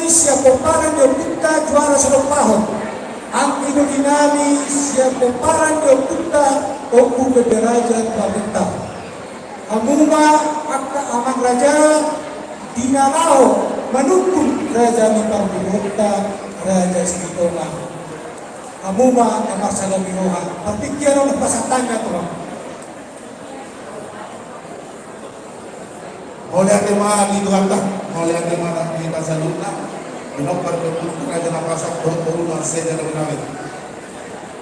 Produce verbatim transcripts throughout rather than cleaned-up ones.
sian pomparan ni ompunta Juara Sidompahon. Anggi doli nami sian pomparan ni ompunta Ompu Gembiraja Tuan Ritar. Hamu ma angka amang raja di na laho manungkun raja ni parboruonta Raja Silitonga. Hamu ma na marsalami roha. Partingkian on pasahat hami tu hamu. Mauliate ma di Tuhanta, mauliate ma di hita saluhutna. Di nomor dua puluh raja na pasak dohot boru na setia dohot nami.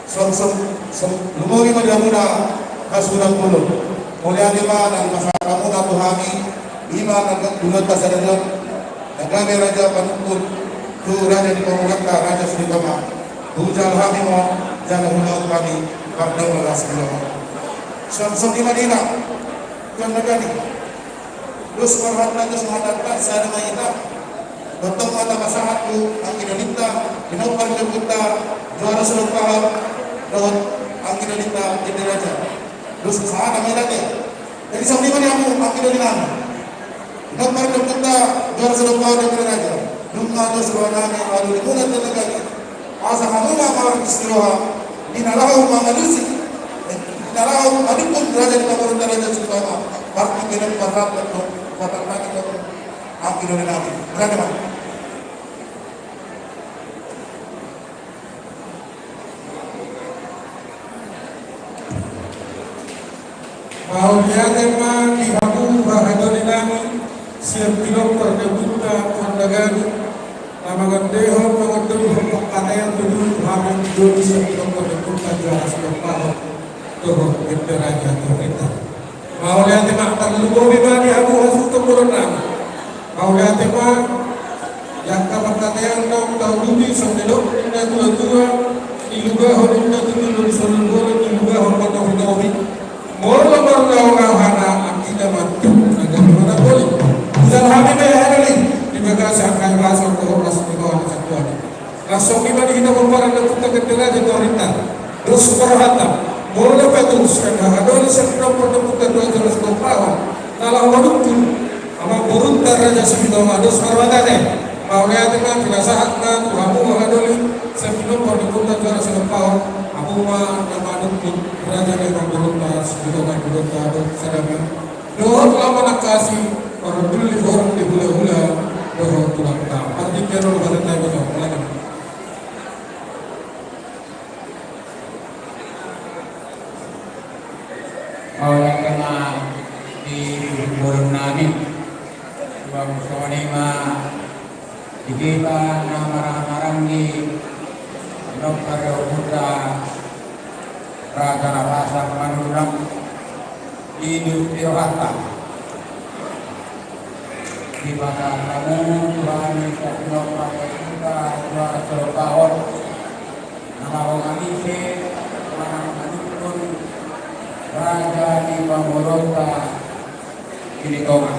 Song song song lumobi ma di hamuna hasuhuton bolon. Mauliate ma na pasahat hamuna tu hami, ima na dua puluh raja na gabe raja panungkun tu raja ni pamoruonta Raja Silitonga. Hujalo hami ma jala hulaut hami pardongan Raja Silitonga. Song song ima dina. Tuan nagari. Dos ma rohanta, dos ma hatanta, sada ma hita. Tongtong ma tapasahat tu anggi dolinta, di nomor dua puluh raja Juara Sidompahon, dohot anggi dolinta Gembiraja. Dos ma sahat ma hita te. Jadi songon i ma di hamu anggi doli nami. Di nomor dua puluh raja Juara Sidompahon dohot Gembiraja. Nunga dos roha nami, alu di muna tena gani. Asa hamu ma marangkup ni roha, di na laho mangalusi, di na laho manungkun raja ni pamoruonta Raja Silitonga, partingkian on pasahat tu, pasahat tu anggi doli nami. Berani ma. Mauliate ma di hamu haha doli nami sian pinompar ni ompunta Tuan Nagari, na mangondehon mangondehon pangkataion tu hami doli sian pinompar ni ompunta Juara Sidompahon dohot Gembiraja Tuan Ritar. Mauliate ma, tarlumobi ma di hamu hasuhuton bolon nami. Mauliate ma, di angka pangkataion naung tauluti, songon na nidok ni na tuatua, dilugahon inna tu tutu, di solu bolon dilugahon ma topi-topi. Molo marnaung rohana, anggiat ma tu na gabe manang boli. Hujalo hami ma haha doli di bagasan hahipason dohot las ni roha na satuan i. Laos songon i ma di hita pomparan ni ompunta Gembiraja Tuan Ritar. Dos ma rohanta. Molo pe tung sian haha doli sian pinompar ni ompunta Raja Silitonga, na laho manungkun amangborunta Raja Silitonga, dos ma rohanta te. Mauliate ma, pinasahat ma tu hamu haha doli sian pinompar ni ompunta Raja Silitonga. Hamu ma na manungkun raja ni amangborunta Silitonga, borunta dohot sada ma. Dohot laho manangkasi parhundul ni boru, ni hulahula dohot tulangta. Partingkian on pasahat hami tu hamu. Mauliate ma di hasuhuton bolon nami. Suang songon i ma di hita na marhahamaranggi, di nomor dua puluh raja na pasak manurang, di dos ni rohanta. Dipasahat hamu tu hami sian pinompar ni ompunta Juara Sidompahon, na laho manise manang manungkun raja ni pamoruonta Silitonga.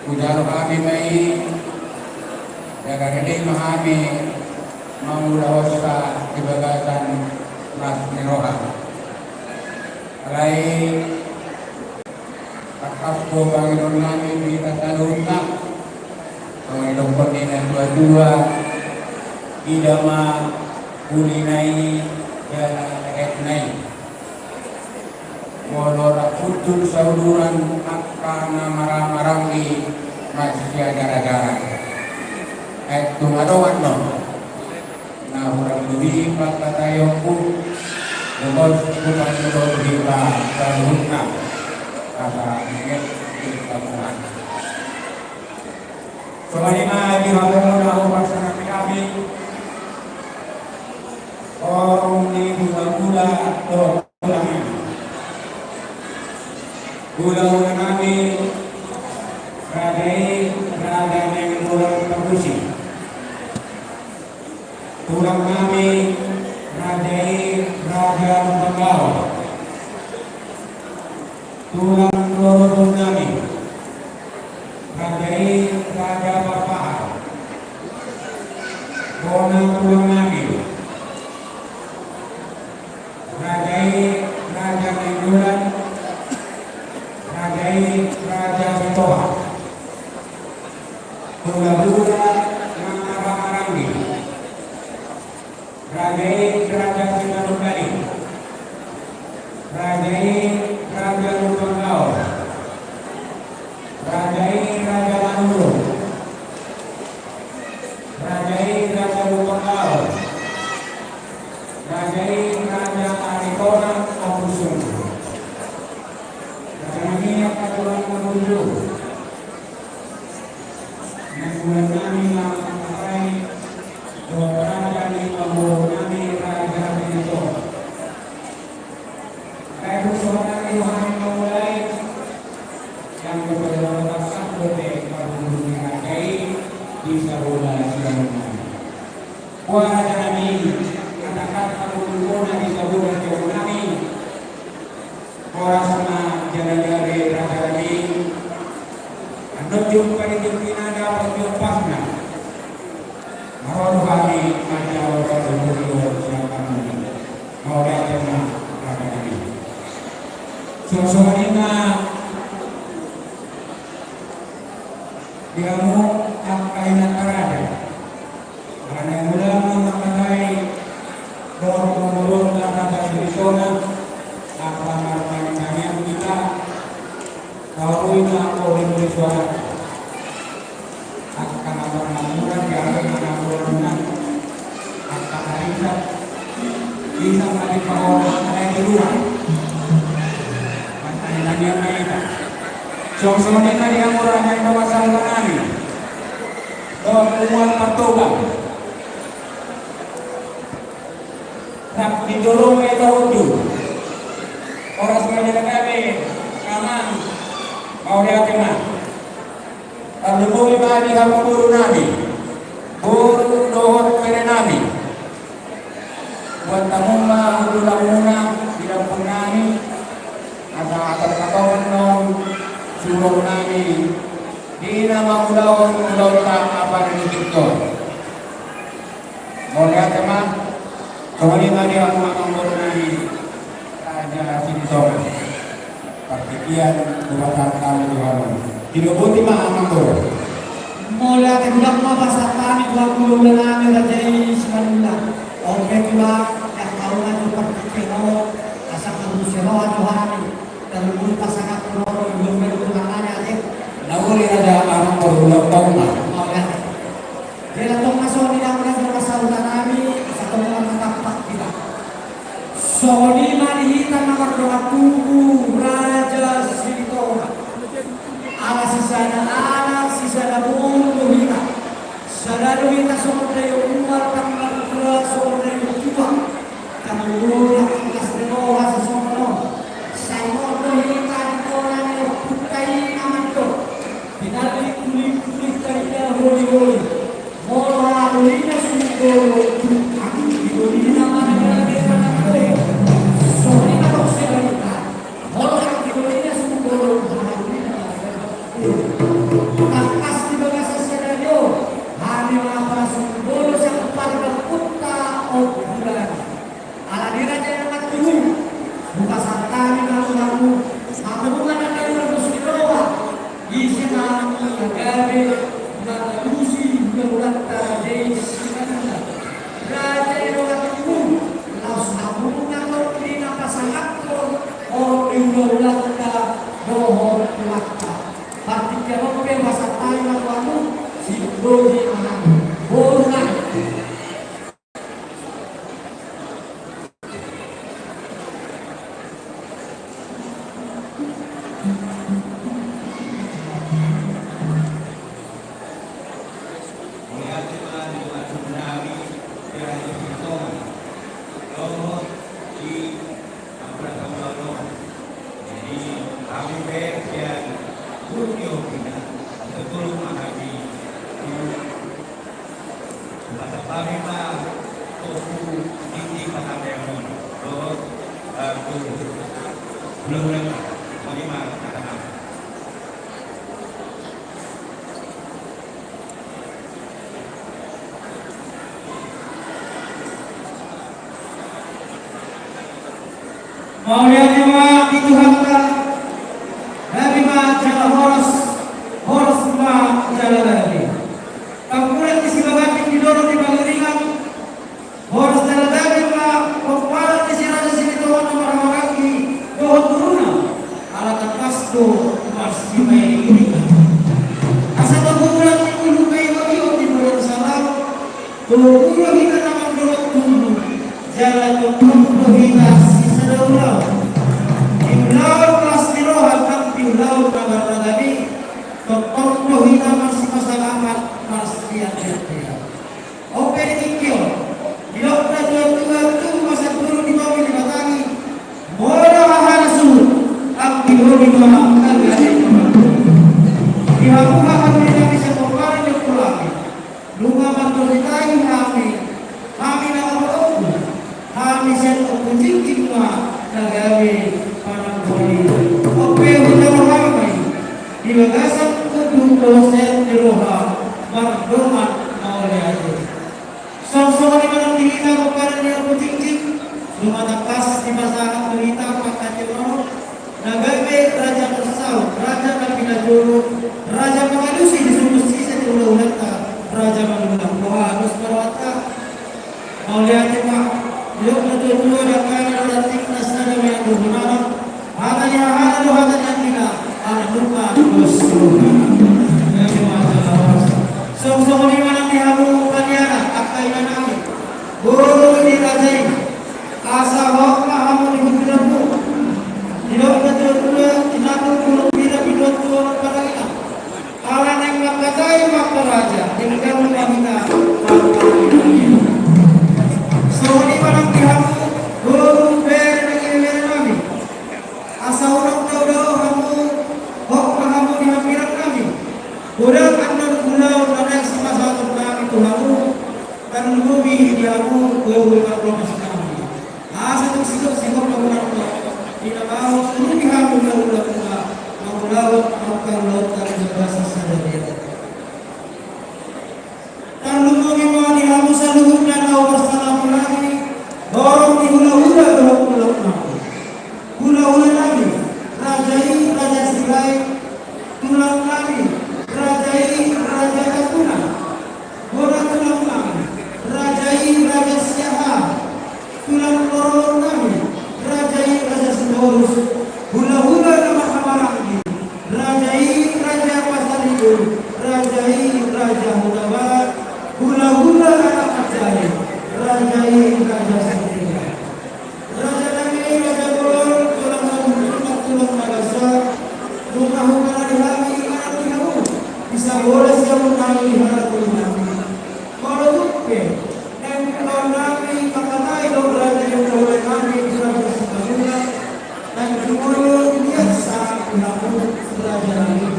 Hujalo hami ma i, jala rade ma hami mangulahonsa di bagasan las ni roha. Alai tangkas do pangidoan nami tu hita saluhutna. Songon na nidok ni na tuatua, ida ma ulina i jala hehetna i. Molo rap hundul sauduran angka na marhahamaranggi, mansai gara-gara aek tu hadongan do. Na hurang lobi pangkataionku, dohot hupangido tu hita saluhutna. Asa mangihut hita Tuhan. Songon i ma di hamu na hupasahat hami, horong ni hulahula dohot tulang nami. Hulahula nami, raja i Raja Nainggolan Parhusi. Tulang nami, raja i Raja Lumban Laho. Tulang rorobot nami, raja i Raja Parpahar. Bona tulang nami, raja i Raja Nainggolan, raja i Raja Sitohang. Hulahula na marhahamaranggi. Raja i Raja Simanungkalit. Raja i Raja Lumbangaol. Raja i Raja Manurung. Raja i Raja Lumbangaol. Raja i Raja Aritonang Ompusung. Raja nami, angka tulang na burju. Naeng ulaon nami ma mangkatai dohot raja ni pamoruon nami Raja Benito. Baik, persoalan itu hanya memulai yang beberapa pasang bote kaburu ni raja i di sabola siang nami. Buat raja nami, katakan kaburu di sabola siang nami. Horas ma jala jala raja nami. Annon jumpa di tingkina dapat jumpasna. Maroro hami manjalo raja nami. Mauliate ma raja nami. Songon i ma di hamu angka inanta raja. Ala naeng ulaon ma mangkatai dohot pamoruon na Raja Silitonga, angka martangiang hita, kaurui ma angka uling ni suara. Angka na marnamuran di angka na marnamuran, angka na ringan, bisa ma dipahola, ada di luar. Martangiang ma hita. Songon i ma di hamu raja ni pasahaton nami. Dohot punguan Martoga. Rap di jolo ma hita unduk. Horas ma jala gabe, amang. Mauliate ma. Tarlumobi ma di hamu boru nami. Boru dohot bere nami. Buat hamu ma hundulanmuna di dampung nami. Asa atas katongan non surong nami. Di na mangulahon ulaonta apala ni Victor. Mauliate ma. Songon i ma di hamu amang boru nami Raja Silitonga. Partingkian tu pasahat hami tu hamu. Didapoti ma amang boru. Mauliate, godang ma pasahat hami tu hulahula nami Raja i Simanunda. Oke, tulang, yang tahu kan tu partingkian on, asa kabusi roha tu hami. Tarlumobi pasahat tu roha, belum ada tu tangannya, Raja. Nauli raja amang boru, godang ma. Mauliate. Jala tong ma songon i, amang raja, pasahat hami, asa tong ma martampak hita. Songon i ma di hita na mardongan tubu Raja Silitonga. Ala sisada anak, sisada boru do hita. Sada do hita songon daion mual, tangkas do hita songon daion tuak. Tangkas do hita songon on. Sai on do hita di tona ni ompunta i na mandok. Pinalingkulingkul i taida holiholi. Molo hami na sumundolo, hami di holina mana-mana desa na koi. Songon i ma tong sada hita. Molo hami di holina sumundolo, hami na mana-mana desa na koi. Tangkas di bagasan sada ni on, hami ma pala sumundolo sian pardampungta on. Ala ni raja i na mangkatuluhon, hupasahat hami ma tu hamu, mangulahon na dalan na so di roha, ise ma hami na gabe mangalusi hulahulanta raja i Simanunda. Raja i na mangkatuluhon, laos hamu ma tong di na pasahathon horong ni hulahulanta dohot tulangta. Partingkian on pe hupasahat hami ma tu hamu, siboto ma hami. Boru nami. Jadi, hami pe sian boru ni ompina, sitolu ma hami. Pasahat hami ma topu tingki pasahat hami on. Dohot, eh, tu hulahula, songon i ma pasahat hami. Mauliate ma di Tuhanta. Gabe ma jala horas, horas ma jala gabe. Sipaingiringan. Asa tongtong ulang ni ulu pe i, olo di bulan salam. Tongtong do hita na mandok tubu. Jala tongtong do hita sisada ulaon. Di ulaon las ni roha nang di ulaon na marragam i. Tongtong do hita marsipasangapan, marsiateatean. Ope di tingki on, didok natuatua, tubu ma sanduru, dibahen ma batang i, molo hahana suhut, anggiat i ma anggiat i ma. Di hamu haha ni nami sian Pomparan ni Ompu Lami, nunga marhite hami, hami na marompu, hami sian Ompu Jingjing ma na gabe panamboli. Ope hujalo hami ma i di bagasan unduk dohot set ni roha, mardongan mauliate. Songon i ma nang di hita Pomparan ni Ompu Jingjing, nunga tangkas dipasahat tu hita panghataion on, na gabe raja marsaut, raja na pinajolo, raja mangalusi di suhut sise ni hulahulanta, raja mangulang. Boha dos ma rohanta. Mauliate ma. Didok natuatua, dangkanan do rantingna, sada ma dohonanna. Hata ni hahana do hata ni anggina, ala nunga dos rohana. Songon i ma nang di hamu panianak, angka inanami, boru ni raja i, asa hot ma hamu di hutiramu. Didok natuatua, inanami, boru ni raja i, didok tu parangina. Ala naeng mangkatai ma angka raja, denggan ma hita. Songon i ma nang di hamu boru, bere nang ina, berenami, asa unang daodao hamu, hot ma hamu di hambirang nami. Godang annon ulaon na naeng sipasahaton nami tu hamu, tarlumobi di hamu boru parlopas nami. Asa tung sidok sihol ma hurang do, di na laho urupi hamu hulahula, mangulahon angka ulaonta di bagasan sadari on. Tarlumobi ma di hamu saluhutna na huparsalamon nami, horong ni hulahula dohot ulaon nami. Hulahula nami, raja i Raja Sirait, tulang nami, raja i Raja Tahuna. Bona tulang nami, raja i Raja Siahaan. Tulang lorolorong nami, raja i Raja Sitorus. Hulahula na marhahamaranggi, raja i Raja Pasaribu, raja i Raja Hutabarat. Hulahula anak manjae, raja i Raja Siregar. Raja nami, raja bolon, tulang na bujur, tulang na gasa. Nunga huparade hami inganan di hamu, di sabola siamun nami, di harajaon nami. Molo tung pe naeng ulaon nami mangkatai dohot raja ni hulahula nami, Raja Simanjuntak, naeng jumolo liat sahat di hamu raja nami.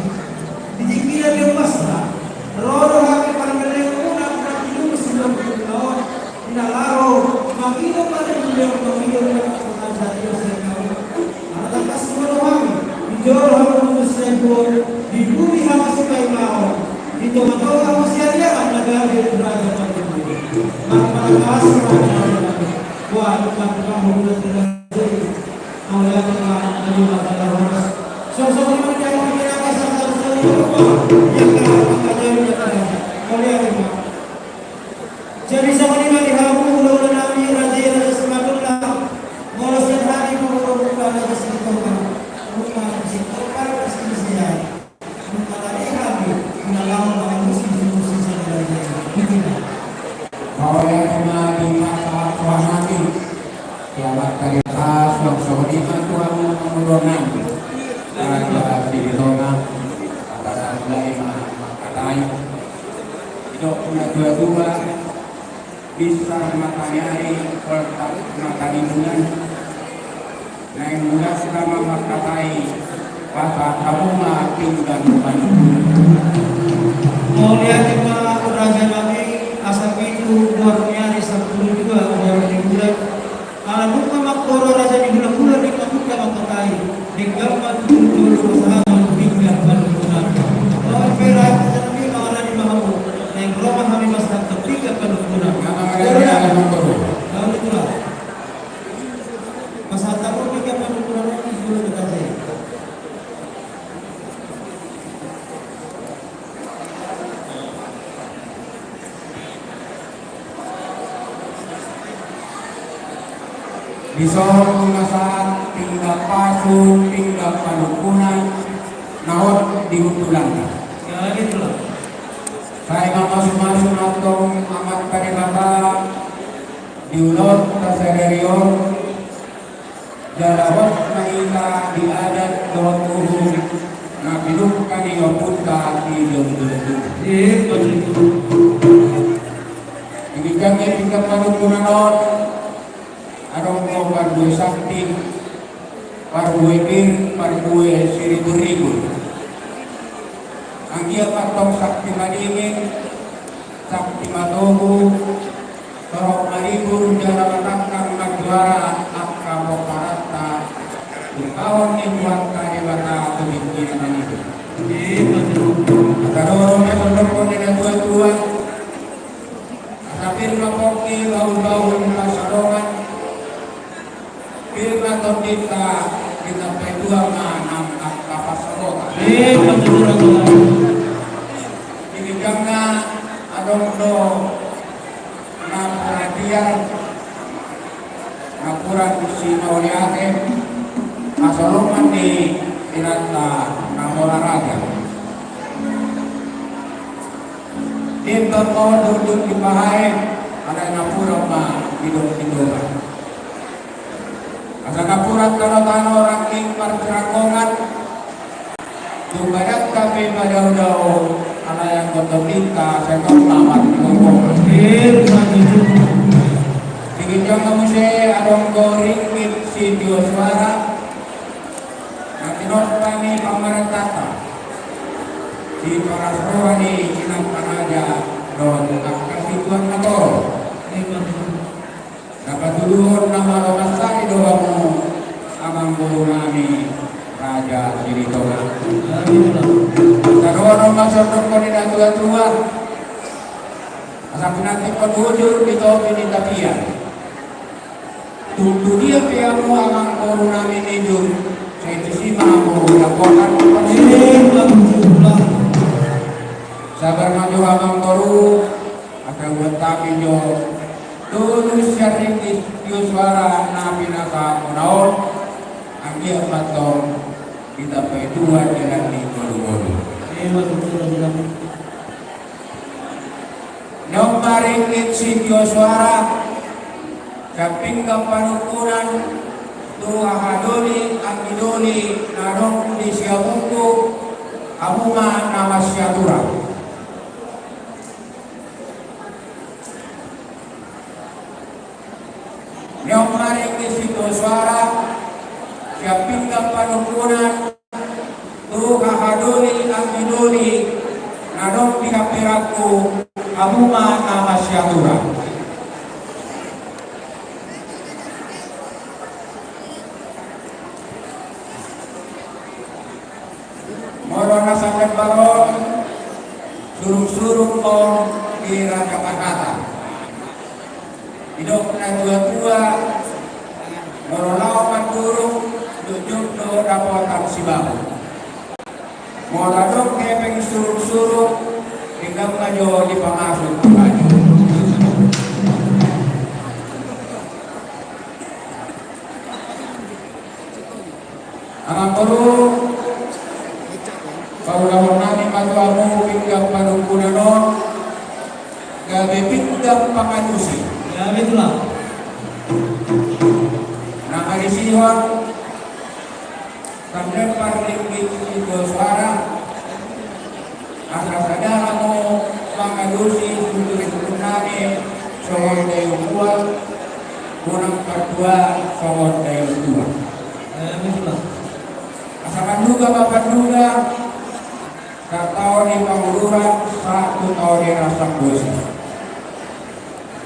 Di tingki na di ombasna, ro do hami parmelengon muna, na di lumus di lombok muna on. Di na laho mangido parmelengon, mangido parmelengon, ala tangkas jumolo hami di jolo hamu tu sembon, di pudi hamu sipaimaon, di tongatonga hamu siariaran na gabe raja parmelengon. Marpalapasi ma di hamu. Buat marpalapasi ma di hamu. Mauliate ma. Songon i ma di hamu. Mauliate ma. Jadi songon i ma di hamu hulahula nami, raja i Raja Simanjuntak. Molo sian hami boru ni Raja Simanjuntak, boru ni Raja Simanjuntak, boru ni Raja Simanjuntak. Mauliate ma di pasahat roha nami. Selamat hari Paskah, songon i ma tu hamu mangulahon nami. Raja Silitonga, atas mulai ma mangkatai. Didok natuatua, binsar mata ni ari, poltak mata ni bulan. Naeng mulak ma mangkatai, pasahat hamu ma pinggan panungkunan. Mauliate ma raja nami, asa pitu goar ni ari, sampulu dua goar ni bulan. Ala nunga mangkorhon raja ni hulahula, denggan ma mangkatai, denggan ma tu jolo pasahaton pinggan panungkunan. Ro pe raja nami, mangalani ma hamu, naeng ro ma hami pasahathon pinggan panungkunan. Ro ma. Pasahat hamu pinggan panungkunan on tu jolo ni raja i. Dison nunga sahat pinggan pasu, pinggan panungkunan. Na hot di hundulanna. Sai mamasumasu ma antong Amanta Debata di ulaonta sadari on. Jala hot ma hita di adat dohot uhum na pinungka ni ompunta sijolojolo tubu. Di ginjang ni tingkat panungkunan on, adong do parbue sakti, parbue pir, parbue siribur-ribur. Anggiat ma antong sakti madingin, sakti matogu, torop maribur jala matangkang majuara angka pomparan ta. Dipahon ni Tuhanta Debata tu tingki na maribur. Asa dohonon ma songon dohonon ni na tua-tua. Asa pir ma pongki bahul-bahul pansalongan. Pir ma tondinta, ditambai Tuhan ma nang angka pansamotan. Di ginjangna adong do napuran tiar, napuran simauliate, pansalongan ni inanta na mora raja. Di bangko dundun di pahae, alai napuran ma didok di toba. Asa napuran tano-tano rangging partiranggongan, tu badanta pe madao-dao, alai anggo tondinta sai tong lawan di bangko. Di ginjang na muse adong do ringgit sitio suara, na tinompa ni pamarentanta, di paras roha ni inanta raja dohot angka situan na torop. Na patuduhon na malo mansai do hamu amangboru nami Raja Silitonga. Asa dohonon ma songon dohonon ni na tua-tua. Asa pinantikhon hujur di topi ni tapian. Tung tu dia pe hamu amangboru nami nijur, sai tusi ma hamu dapotan. Sabar ma jo amangboru. Asa buat hami jo tolu sian ringgit sitio suara na pinasahon muna on, anggiat ma antong ditambai Tuhan jalan ni ngolu-ngolu. Ima tutu. Na on ma ringgit sitio suara sian pinggan panungkunan tu haha doli, anggi doli na adong di Siabungku, hamu ma na masiatura. Na on ma ringgit sitio suara sian pinggan panungkunan tu haha doli, anggi doli na adong di hambirangku, hamu ma na masiatura. Molo na sandok baron, surung-surung on di raja patata. Didok na tua-tua, molo laho mandurung, jotjot do dapotan sibahu. Molo adong hepeng surung-surung, denggan ma jo dipamasuk tu baju. Amangboru, paulahon nami ma tu hamu pinggan panungkunan on, gabe pinggan pangalusi. Gabe tulang. Na parisihon, sandok parlingkit sitio suara. Asa sada hamu mangalusi suhut-suhut nami songon dayung tua, bonang partua songon dayung tua. Asa manduga ma panduga, sahat tao ni panguduran, sahat tu tao ni rasa bosi.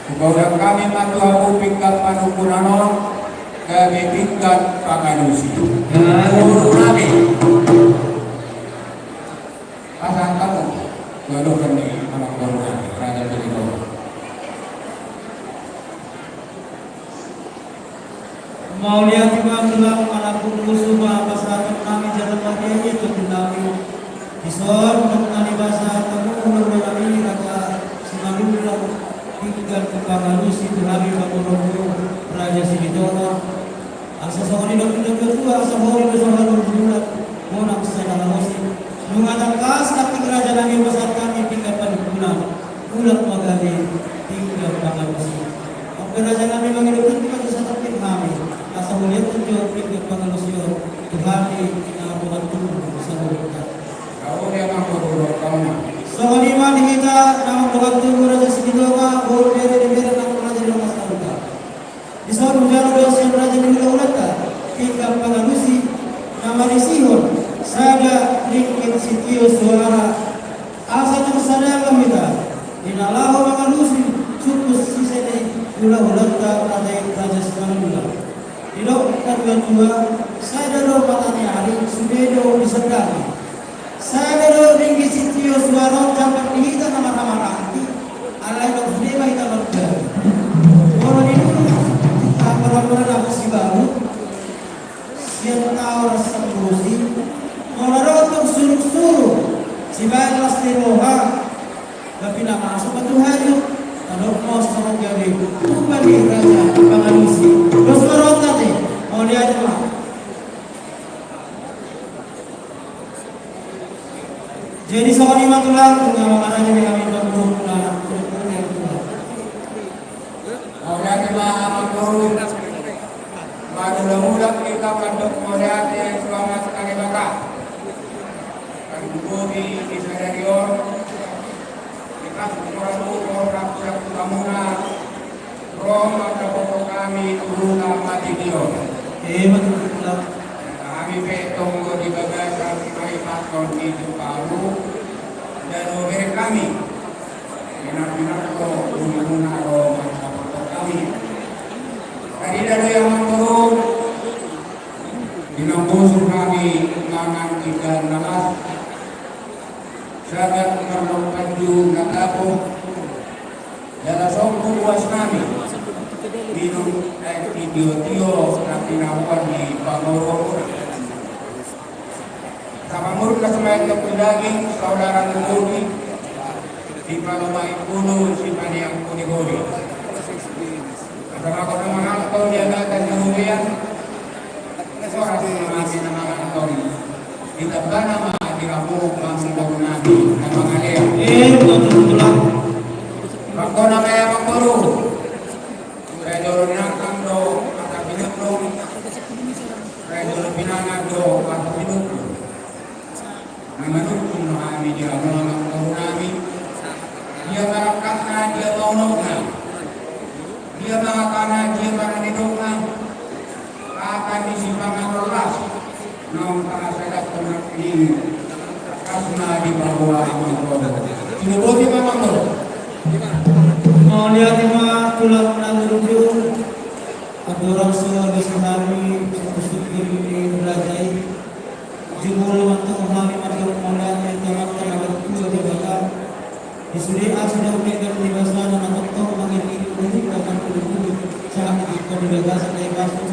Hupaulahon hami ma tu hamu pinggan panungkunan on, gabe pinggan pangalusi. Boru nami. Pasahat hamu tu adopan ni amangboru nami, Raja Silitonga. Mauliate ma tulang, manang pungu suba pasahaton nami jala mauliate tu tulang nami. Dison nang nami pasahat hamu ulang nami Raja Simanullang, pinggan pangalusi tu hami pamoruonmu Raja Silitonga. Asa songon i do pinda tua-tua, asa hori do songon bulan, bonang Sada halosi, nunga tangkas nangkin raja nami pasahat hami pinggan panungkunan, mulak ma gabe pinggan pangalusi. Ampe raja nami mangido pinggan tu satapi hami, asa huliat tu pinggan pangalusi on tu hami na mambangun tubuh saluhutna. Songon i ma di hita na mambangun tubuh, raja Silitonga, boru, bere, bere, na raja di rumah saluhutna. Dison hujalo do sian raja ni hulahulanta pinggan pangalusi na marisihon sada ringgit sitio suara, asa tung sada ma hita di na laho mangalusi sungkun sise ni hulahulanta raja i, raja Simanjuntak. Didok natuatua, sada do mata ni ari, sude do disandangi. Sada do ringgit sitio suara on jambar di hita na marhahamaranggi, alai dok sude ma hita marjari. Molo di dulu, tapora-pora na sibalu, sian taon Sambosi, molo adong tong suruk-suruk, sibaen las ni roha, na pinamasuk ma tu hajut, adong ma songon gabe tupa ni raja pangalusi. Dos ma rohanta te, mauliate ma. Jadi songon i ma tulang, nunga mangarani di hami pangurung na pangurung yang tua. Mauliate ma amangboru. Mauliate ma amangboru. Mauliate ma amangboru. Mauliate ma amangboru. Ro ma taboto hami tu huta Matition. Ima tutu. Hami pe tong di bagasan hami pason di Jepang. Dano bereng hami. Minang-minang do, minang-minang do ma taboto hami. Tadi dado yang mangkorong. Minang bosur hami mangan ikan na las. Sagat marlompan tu na tabo. Jala sombu uas nami minum aek sitio-tio na pinaboan ni pangurung. Sapangurung na sumaendok tu daging, saudara ni bohi, sipalomai pulu, sipaneang puli-puli. Asa mangkon na mangalto di agatan ni robean. Horas ma hami na mangalto i. Ditambana ma di hamu pangulung nami na mangalean. Eh, betul, betul, betul. Mangkon na maya mangkoro. Raja Olo Ninangkang do asa pinundung. Raja Olo Pinangan do asa pinundung. Na manungkun do hami di hamu amang boru nami. Dia ma rangkatna, dia ma unokna. Dia ma hatana, dia ma na nidokna. Hata ni sipanganon las. Naung pasahathon nangkin i. Kas ma dipaboa amang boru. Sinuboti ma amang boru. Mauliate ma tulang na burju. Andorang so disi hami sungkun-sungkun ni raja i. Jumolo ma antong hami mandok mauliate tu Amanta na martua Debata. Di sude asi na umpegan ni basana na tongtong mangiringi ujung dan pulu-pulu sahat di bagasan na i pasu.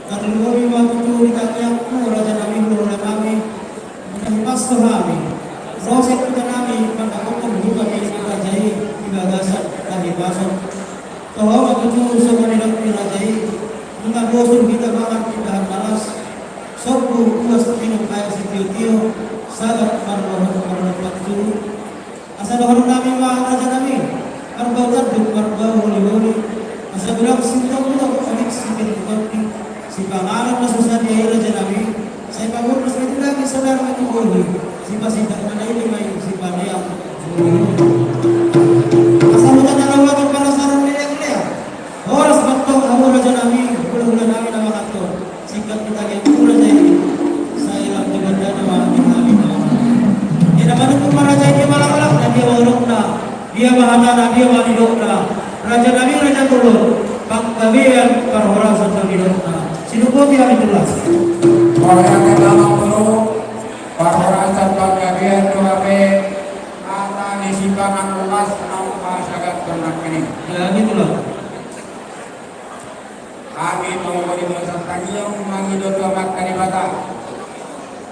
Tarlumobi ma tutu di tangiangku raja nami hulahula nami. Muna hipas do hami. Ro sian huta nami mandapothon huta milik raja i di bagasan na i pasu. Toho ma tutu songon nidok ni raja i, nunga bosur hita mangan indahan na las, sombu uas minum aek sitio-tio, sagat marlohot marlohot tu. Asa dohonon nami ma raja nami, marbau tanduk marbau holi-holi, asa godang sintong godang onik sipir ni tondi, sipanganon na so sadia i raja nami, sai pamurnas ma tu daging, saudara ma tu bohi, sipasindak ma na i, lima i sipaneang. Asa huta na laho tu panasaran leak-leak. Horas ma antong hamu raja nami, hulahula nami na mangalto. Singkat hita ge tu raja i. Sai lam tu banda na mangalto. Dia na manungkun ma raja i, dia ma langkatna, dia ma unokna. Dia ma hatana, dia ma nidokna. Raja nami raja bolon, panggabean parhorasan do nidokna. Sinuboti hami tu las. Mauliate ma amang boru. Parhorasan panggabean do hape. Hata ni sipanganon las naung pasahathon nangkin i. Jadi tulang. Hami molo di bagasan tangiang mangido tu Amanta Debata.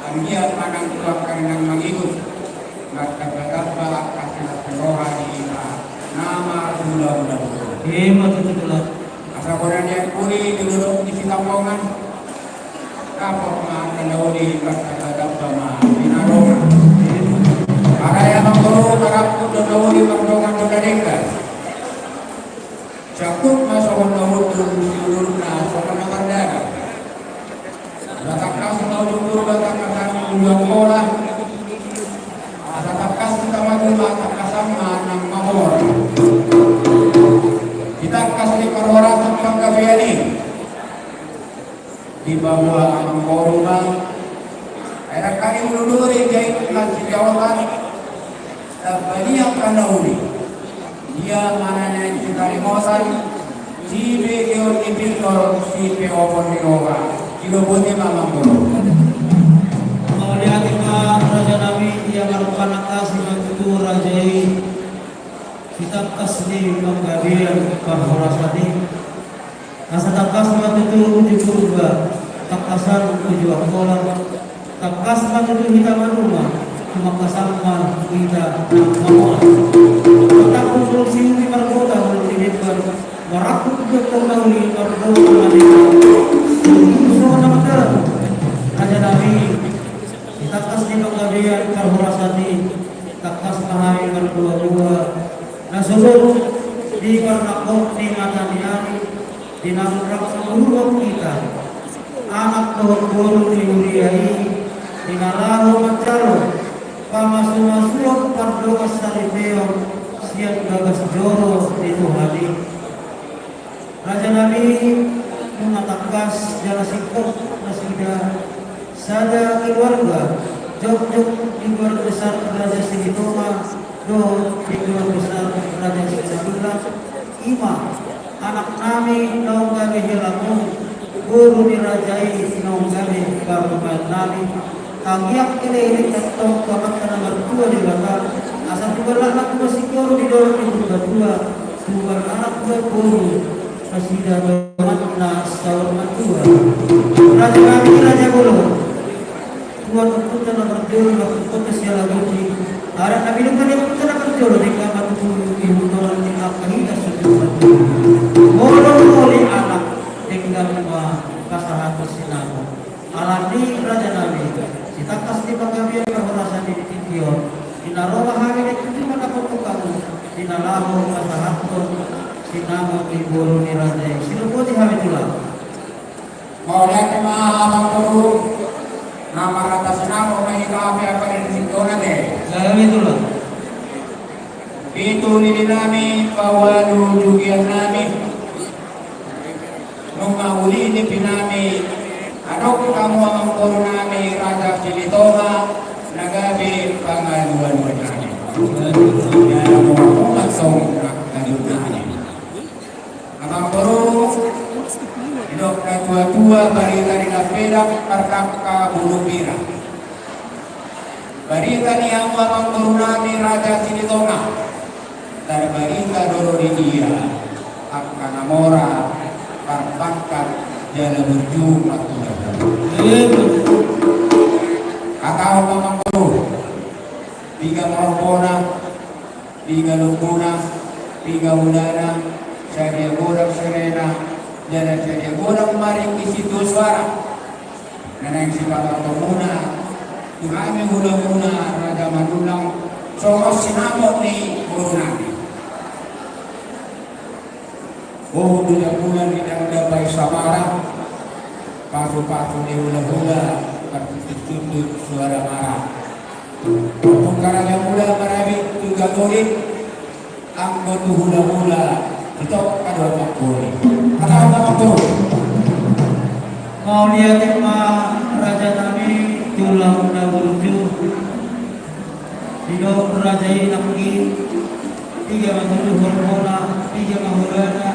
Anggiat ma nang tu angka na mangido. Martamba-tamba angka silas ni roha di hita na marhulahula. Ima tutu tulang. Asa godang ni ampuri di dolok ni Sitampongan. Dapot ma angka na uli martamba-tamba Alai amang boru, tarangkut do na uli mardongan do na denggan. Sangkut ma songon na hundul siulurna songon na mardalan. Asa tangkas ma ujung Purba tangkasan ujung Angkola. Asa tangkas hita ma jolo tangkasan ma nang mamora. Ditangkas ni parhorasan panggabean i. Dipaboa amang boru ma. Ai dangka ni ulu duri jait na sijaotan. Tambanian angka na uli. Ia ma na naeng sitaringotan. Sibegeon ni pinggol, sipeopon ni roha. Sidoboti ma amang boru. Mauliate ma raja nami, ia marpanangkasi ma tutu raja i. Ditangkas ni panggabean parhorasan i. Asa tangkas ma tutu uju Purba, tangkasan uju Angkola, tangkas ma tutu hita manuma, tumangkasan ma hita nang mamora. Mangkatahon siuli margota hulung ni denggan, marangkup dohot na uli mardongan na denggan. Songon na mardalan. Raja nami, ditangkas ni panggabean parhorasan i, tangkas ma hami marboaboa. Na sogot di parnangkok ni mata ni ari, di na rap manguruhon hita anak dohot boru ni huria i, di na laho manjalo pamasumasuon pardongansaripeon sian bagas joro ni Tuhan i. Raja nami, nunga tangkas jala singkop nasida sada keluarga, jongjong di keluarga besar Raja Silitonga dohot di keluarga besar Raja Simanullang. I ma anak nami naung gabe helamuna, boru ni raja i naung gabe parumaen nami. Tangiang elek-elek antong tu Amanta na martua Debata, asa tubu anak tubu singkoru di dolok ni Purbatua, tubu anak tubu boru, nasida donganna saur matua. Raja nami, raja bolon. Tuan ompunta na parjolo, na ompunta sialagundi. Adat na pinungka ni ompunta na parjolo, denggan ma tutu ihut dongan ni angka hita suju matua. Molo muli anak, denggan ma pasahaton sinamot. Alani raja nami, ditangkas ni panggabean parhorasan i di tingki on, di na ro ma hami naeng tutu mandapothon hamu, di na laho pasahathon sinamot ni boru ni raja i. Sidok boti hami tulang. Mauliate ma amang boru, na marhata sinamot ma hita pe angka di tingki on ate. Gabe tulang. Pitu nini nami, paualu jugian nami. Nunga uli nipi nami, adong hamu amang boru nami Raja Silitonga, na gabe pangalualuan nami. Ia na murah-murah song na kayu nami. Amang boru, didok na tua-tua barita di Lambedak, pardangka bulu pira. Barita ni hamu amang boru nami Raja Silitonga. Tarbarita do ro di dia angka na mora, parpangkat jala burju, martua. Hatahon ma amang boru, piga ma lombona, piga lombona, piga hulana, sadia godang serena, jala sadia godang maringgit situa suara. Na naeng sipatortormuna tu hami hulamuna Raja Manullang, songon sinamot ni boru nami. Bohut do jamulan ni dang dapai samara, pasu-pasu ni hulahula, martuntut-tuntut suara mara. Tungkara jamula marabit tu gagolit, anggo tu hulahula, ito kado makuri. Kata-kata makuri. Mauliate ma raja nami, tulang na burju. Didok raja i nangkin, piga ma tutu lombona, piga ma hulana,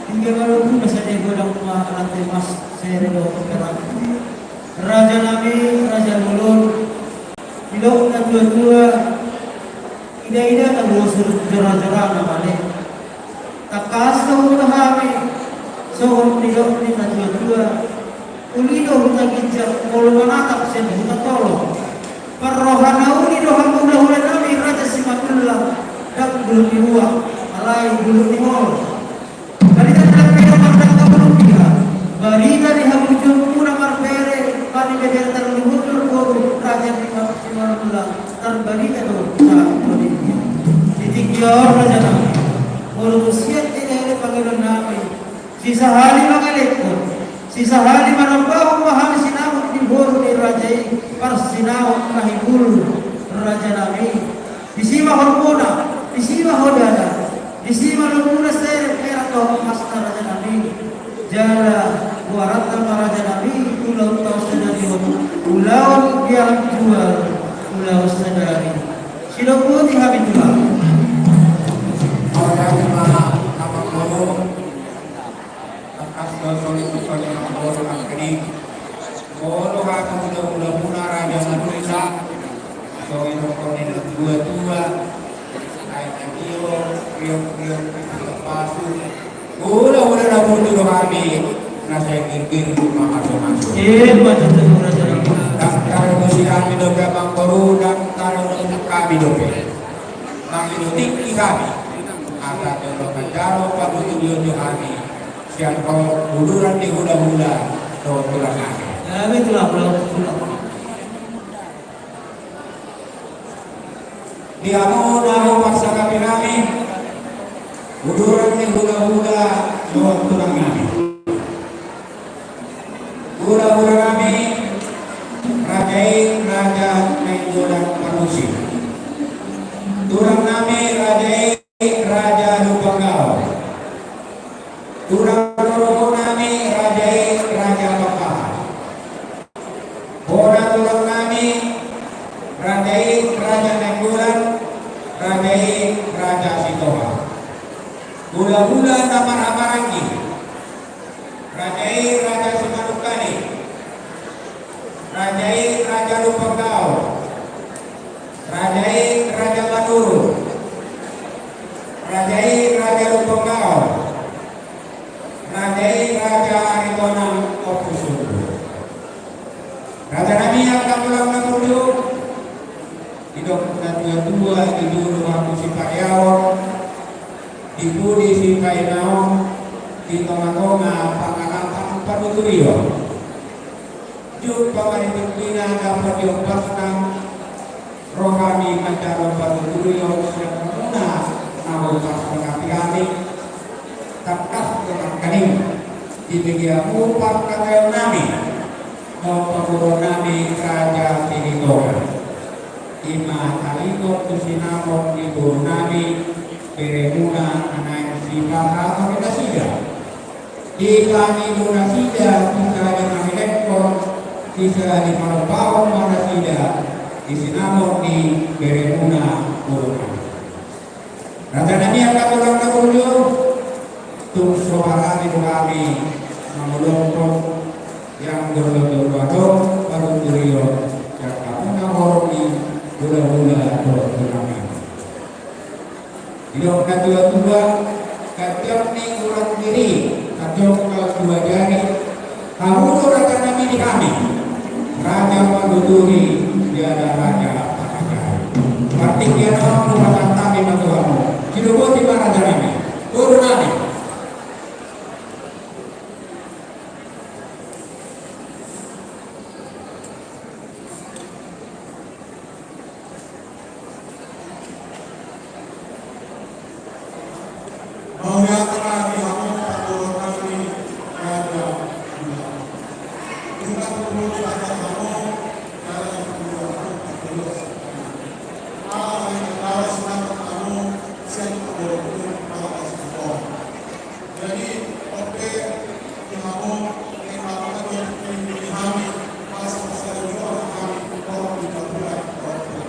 piga ma lombona, sadia godang ma alat emas, sere dohot perak. Raja nami, raja bolon, didok na tua-tua, ida-ida na bosur jora-jora na male. Tangkas do huta hami, songon nidok ni na tua-tua. Uli do huta ginjang, molo manatap sian huta tolong. Parroha na uli do hamu hulahula nami Raja Simanullang, dang bulu ni uang, alai bulu ni holong. Barita ni Lambedak, pardangka bulu pira. Barita ni haburjuonmuna marbere, parbere tarlumobi boru. tarbarita do sahat tu atik on. Di tingki on raja nami, molo tung sian elek-elek pangidoan nami, sisahali mangelek ho, sisahali manambahon ma hami sinamot di boru ni raja i, parsinamot na hibul raja nami. Disi ma hormona, disi ma hodana, disi ma lombuna seret perak dohot emasna raja nami. Jala goaranta ma raja nami ulaonta on sadari on ulaon di alam jual, ulaon sadari. Sidok boti hami tulang. Marga ma amang boru. Tangkas do songon i songon i amang boru nangkin. Molo hata hula-hulamuna raja Manursa, songon i dohonon ni natua-tua, ai na tio, riok-riok, pasu. Hula-hula na burju do hami, na sai girgir ma maso-maso. Ima tutu raja nami. Ndang tarmusi hami dope amang boru, ndang tarmusi hami dope. Mangido tingki hami. Asa jolo manjalo paruturion di hami. Sian ho uduran ni hula-hula dohot tulang nami. Nami tulang, tulang, tulang. Di hamu na huparsangapi nami, uduran ni hula-hula dohot tulang nami. Hula-hula nami, raja i Raja Nainggolan Panusi. Tulang nami, raja i Raja Lumban Gaol. Tulang rorobot nami, raja i Raja Pakpahan. Bona tulang nami, raja i Raja Nainggolan, raja i Raja Sitohang. Hula-hula na marhahamaranggi, raja i Raja Simanungkalit, raja i Raja Lumban Gaol, raja i Raja Manurung, raja i Raja Lumban Gaol, raja i Raja Aritonang Ompu Sumbu. Raja nami, angka tulang na burju, didok natua-tua, di jolo hamu sipariaon, di pudi sipainaon, di tonga-tonga pangalapan panuturion. Jumpa ma di tingkina, dapot di ombasna, ro hami manjalo panuturion sian hamuna na huparsangapi hami. Tangkas do nangkaning dibege hamu parkataon nami dohot pamoruon nami Raja Silitonga. Ima taringot tu sinamot ni boru nami, beremuna na naeng sipasahaton ni nasida. Dipangido nasida, sisada mangidohon, sisada manambahon ma nasida di sinamot ni beremuna boru nami. Raja nami, angka tulang na burju, tung so harani do hami mangulophon di angka jolo-jolo adong panuturion di angka muna horong ni hula-hula dohot tulang nami. Didok natua-tua, ganjang ni ulang diri, tajongkal dua jari, hamu do raja nami di hami, raja manuturi, jala raja pangajari. Partingkian on hupasahat hami ma tu hamu. Sidok boti ma raja nami, boru nami. Mauliate ma di hamu parboruon nami, raja. Ungkap pupudi raja hamu, raja pupudi hamu, parboruon. Ala ni na taros na hamu sian parboruon, ala ni na taros. Jadi, oke, di hamu, eh, maka dia, eh, di hami, pas, pas ada juga orang hami, orang di Papua, orang.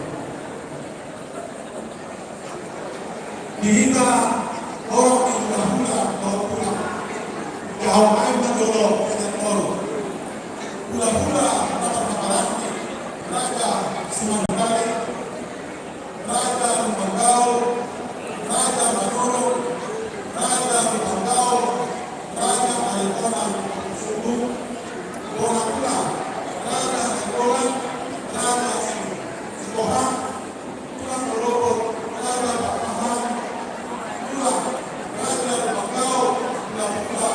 Di hita, orang di hula-hula, orang hula. Jauh main na jolo, orang. Hula-hula, orang, orang, Raja Simanungkalit, Raja Lumban Gaol, Raja Manurung, Raja Lumban Gaol, Raja Aritonang Sumbu, bona hula, Raja Nainggolan, Raja Si-, Sitohang, tulang rorobot, Raja Pakpahan, tulang, Raja Lumban Gaol, tulang hula,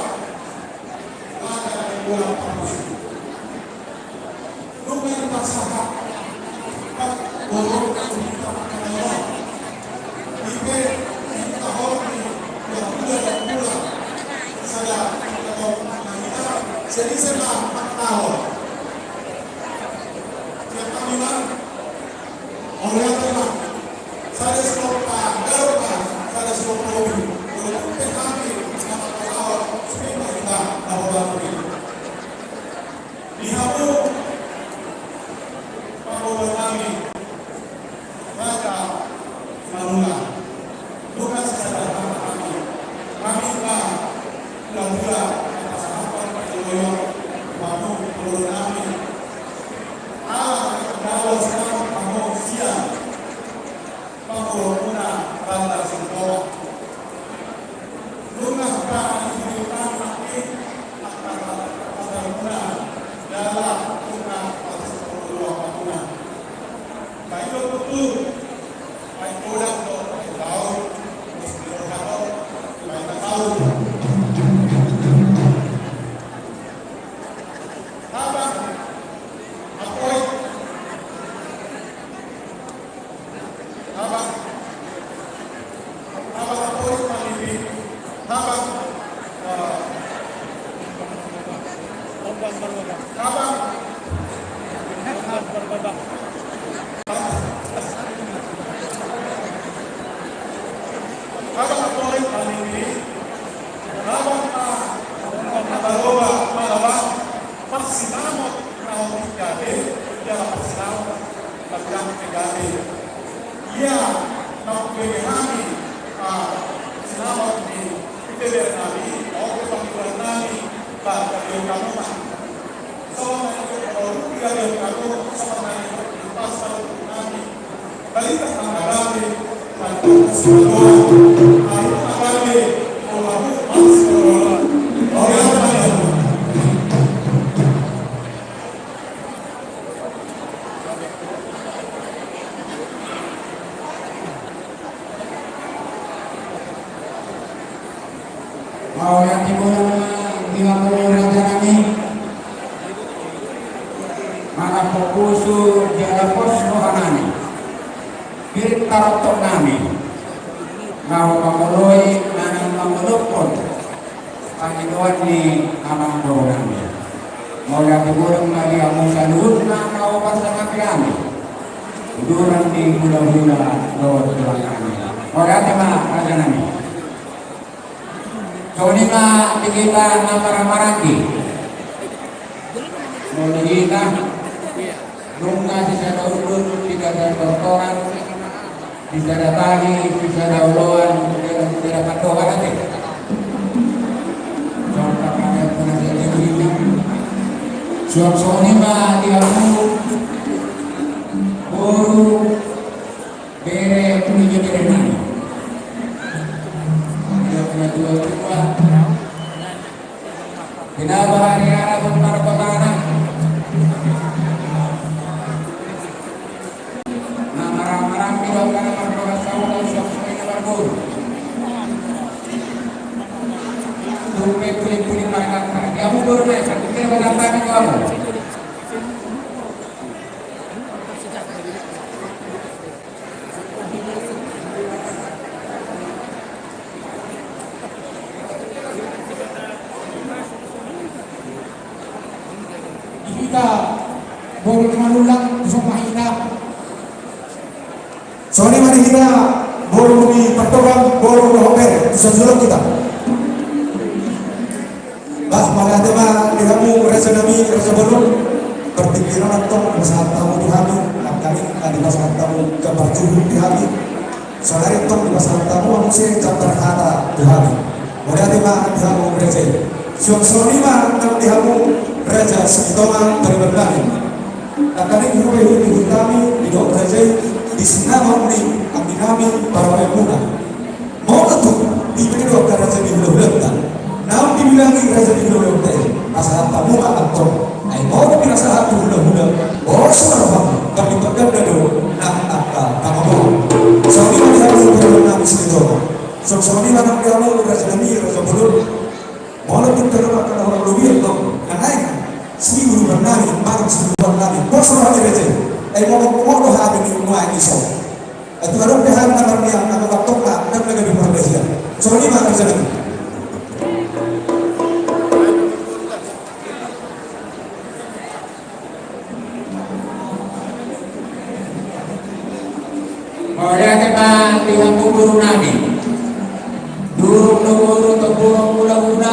Nunga, nunga sisada hami, hami ma hulahula, pasahathon partingkian, hamu, hulahula nami. Ala, ala, sinamot hamu sian pangolomuna Raja Silitonga. Nunga hupahibul hami nangkin angka patarmuna jala nunga pasipangoloan hamuna. Baik, tutu. Baik, ulang do, baik, bau. Terus di rumah do, baik, tahu. Abang, Apoy. Abang. Abang Apoy, Pak Bibi. Abang. Eh, Abang. Abang Apoy, Pak Bibi. Abang, Pak. Abang Apoy, Pak Bibi. Parsinamot na hurang gabe, jala parsinamot na hurang gabe. Ia na hubege hami, ah, sinamot ni I T B R nami, oke, panghiburan nami, bah, gabe hamu ma. Songon na i, gabe hamu, songon na i, pas, pas, nami. Mauliate ma di hamu raja nami. Manang pos jala pos roha nami. Pir tarotok nami. Na mangoloi, na mangolophon pangidoan ni amangboru nami. Mauliate godang ma di hamu saluhutna na hupasangapi hami. Uduran ni hulahula dohot tulang nami. Mauliate ma raja nami. Songon i ma di hita na marhahamaranggi. Molo hita nunga sisada undun, sisada tortoran, sisada tahi, sisada oloan, sisada pandohan ate. Songon i ma di hamu boru, bere, pudi jo bere nami. Ia punya dua tua. Kenapa hari Rabu pada kota anak? Na marhahamaranggi do angka na mardohot saut, suang songon i na marboru. Tung pe pudi-pudi margata. Dia mundur deh, satu kira bergata di kamu. Di hita boru Manullang, songon i ma hita. Songon i ma di hita boru ni Pantoban, boru dohot bere, songon i hita. Bah, mauliate ma di hamu raja nami, raja bolon. Partingkian on antong dipasahat hamu tu hami, angka na dipasahat hamu jambar juhut di hami. Saonari antong dipasahat hamu muse jambar hata tu hami. Mauliate ma di hamu raja i. Suang songon i ma nang di hamu Raja Silitonga pariban nami. Nangkaning hupe huti hutami didok raja i di sinamot ni angginami, parmaenmuna. Molo tung dipangido angka raja ni hulahulanta, naung dibilangi raja ni hulahulanta i, pasahat hamu ma antong. Ai molo pinasahat tu hulahula, boso ma roham, pardipaganda do nang angka pangomoan. Songon i ma di hamu pariban nami Silitonga. Songon i ma nang di hamu raja nami, raja bolon. Molo tung tadok angka na hurang lobi antong, na naeng siurupan nami manang siurupan nami, boso roha ni raja i. Ai molo, molo hami ni nuaeng i so. Ai tung adong pe hami na marniang, na mangantong na, na gabe parbasian. Songon i ma raja nami. Mauliate ma di hamu boru nami. Durung do boru tombongon hulahula,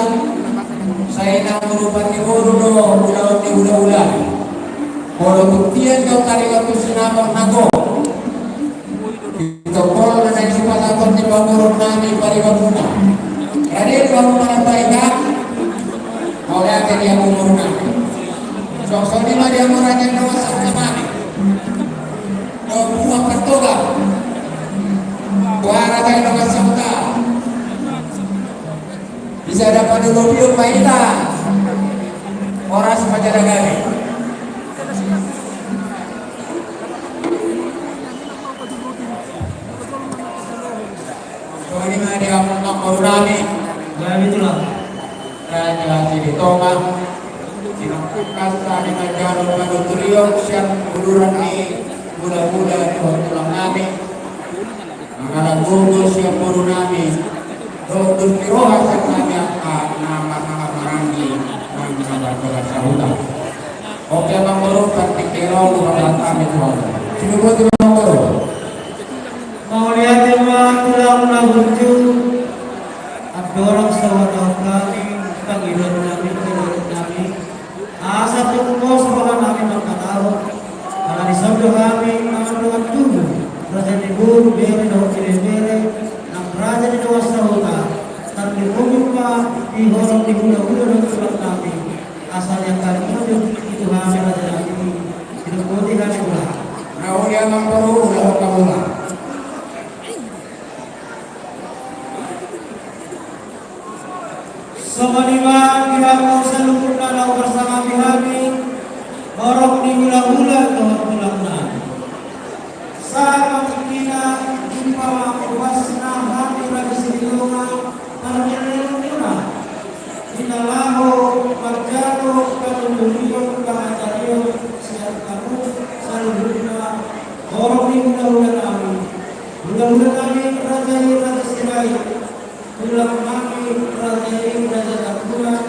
sai na urupan ni boru do ulaon ni hulahula. Molo tung tian do taringot tu sinamot na gok, di tombongon na Di pangurung nami paribangunan. Raden baru mana baik kan? Mauliate di pangurung nami. Songon i ma di pangurung nami, sangka nami. Dua buah pertoga. Buah raja di dongan sahuta. Bisa dapat dulu pion paita. Horas pajaga gari. Songon i ma di pangurung nami. Baik, itulah. Raja Silitonga. Sinangkap kasta di manjalo panuturion sian uduran ni hulahula dohot tulang nami. Mangalap gogo sian boru nami. Dohot dos ni roha sian nami angka na marhaha maranggi nang na mardolan sahuta. Oke, amangboru, partingkian on do hata nami tu hamu. Sinuboti ma, amangboru. Mauliate ma tulang na burju. Andorang saur matua nami, pangidoan nami, pangidoan nami. Asa tung pos roha nami manghatahon. Ala dison do hami mangan dongan tubu, raja ni boru, bere dohot bere-bere, nang raja ni dongan sahuta. Tarlumobi ma di horong ni hulahula dohot tulang nami. Asa diangkat mundur di Tuhan raja nami. Sinuboti hami tulang. Mauliate, amangboru, ulaon hamu ma. Songon i ma di hamu saluhutna na huparsangapi hami, horong ni hulahula dohot tulang nami. Sahat ma tingkina, jumpa ma umpasna hami Raja Silitonga, parmilmilmuna. Di na laho manjalo panuturion pangajaron sian hamu saluhutna, horong ni hulahula nami. Hulahula nami raja i Raja Sirait. Tulang nami raja i Raja Tambunan,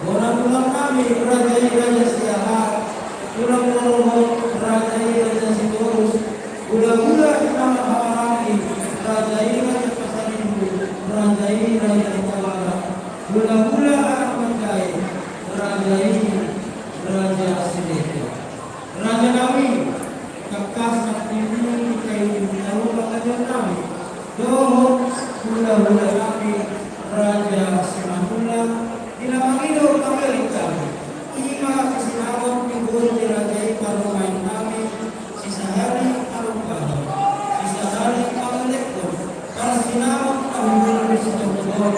bona tulang nami raja i Raja Siahaan, tulang rorobot raja i Raja Sitorus, hulahula na marhaha maranggi raja i Raja Pasaribu, raja i Raja Hutabarat, hulahula anak manjae raja i Raja Sileto. Raja nami, tangkas nangkin i hita i di taon pangajaran nami, dohot hulahula nami Raja Simanullang, di na mangido panggabean nami. I ma sisinagot ni boru ni raja i parumaen nami, sisahali parumaen, sisahali pangalekhon. Parsinamot pahibul ni sitohon.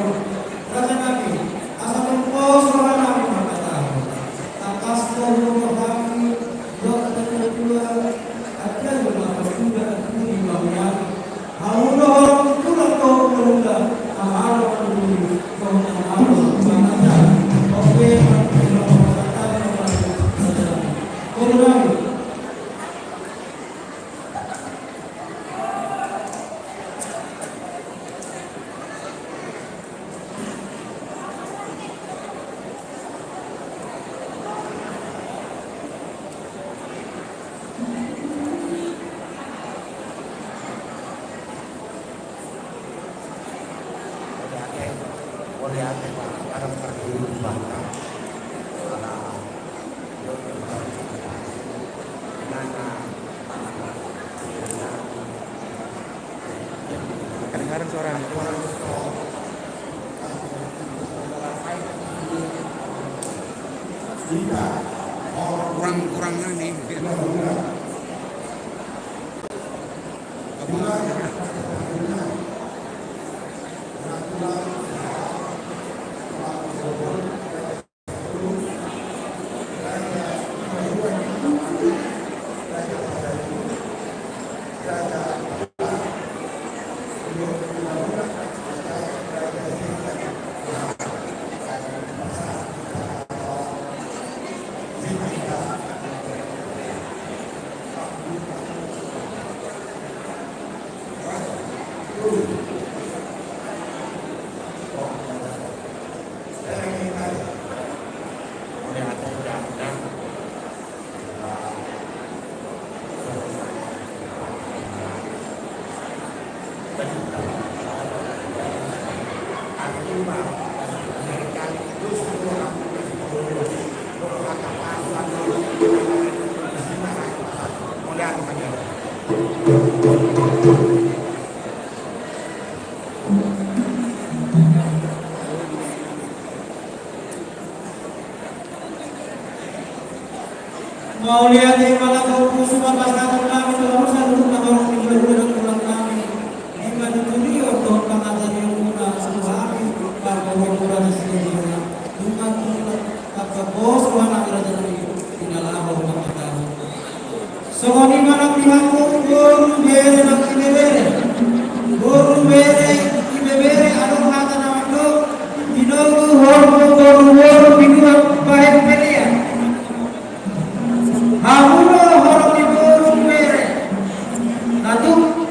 Raja nami, asa tung pos roha nami manghatahon. Tangkas do huroha hami, dohot na tua-tua, adong do na marsuda, adong do na marsuda. Hamu do horong tulang dohot hulahula, amalo manuturi, dohot amalo mangajar. Oke, Raja nami. Kedengaran suaranya. Kurang, kurang ini.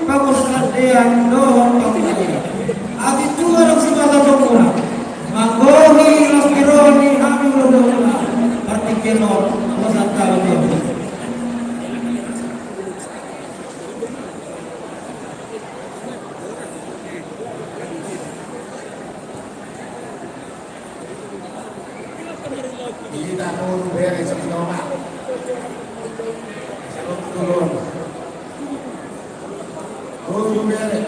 Pamusadean dohot pamusadean. Atik tu adong sipata tongkuna. Manggohi las pirohon ni hami ulo dongna. Partingkian on, pamusadean dohot. Jadi tak mau bere sama Toma. Sama turun. Turun bere.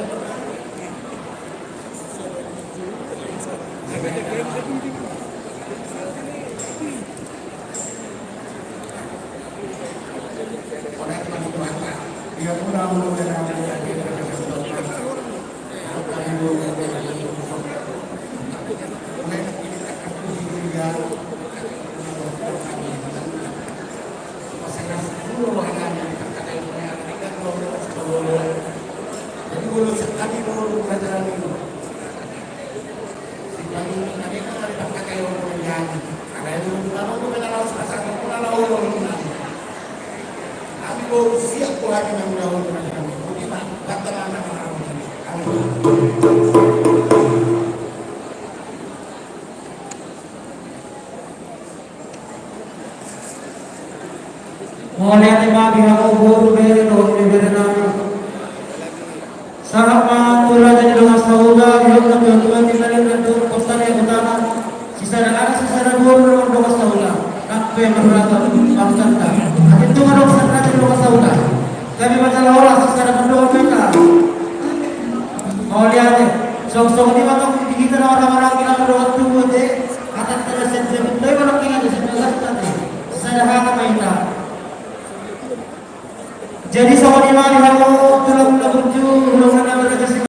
Mauliate ma di hamu boru, bere dohot bebere nami. Sahat ma tu raja ni dongan sahuta, di hot na tuatua, di na leleng dohot posta ni hutana. Sisada anak sisada boru dohot dongan sahuta. Nang pe marragam bangsanta. Atik tung adong sada raja ni dongan sahuta. Gabe ma jala horas, sisada mandongan ma hita. Mauliate. Songon i ma tong di hita na marhahamaranggi na mandongan tubu ate. Hatanta na sian jabunta i ma nangkin ate, sian bagasta ate. Sisada hata ma hita. Jadi songon i ma di hamu tulang na burju, tulang na marrajasi,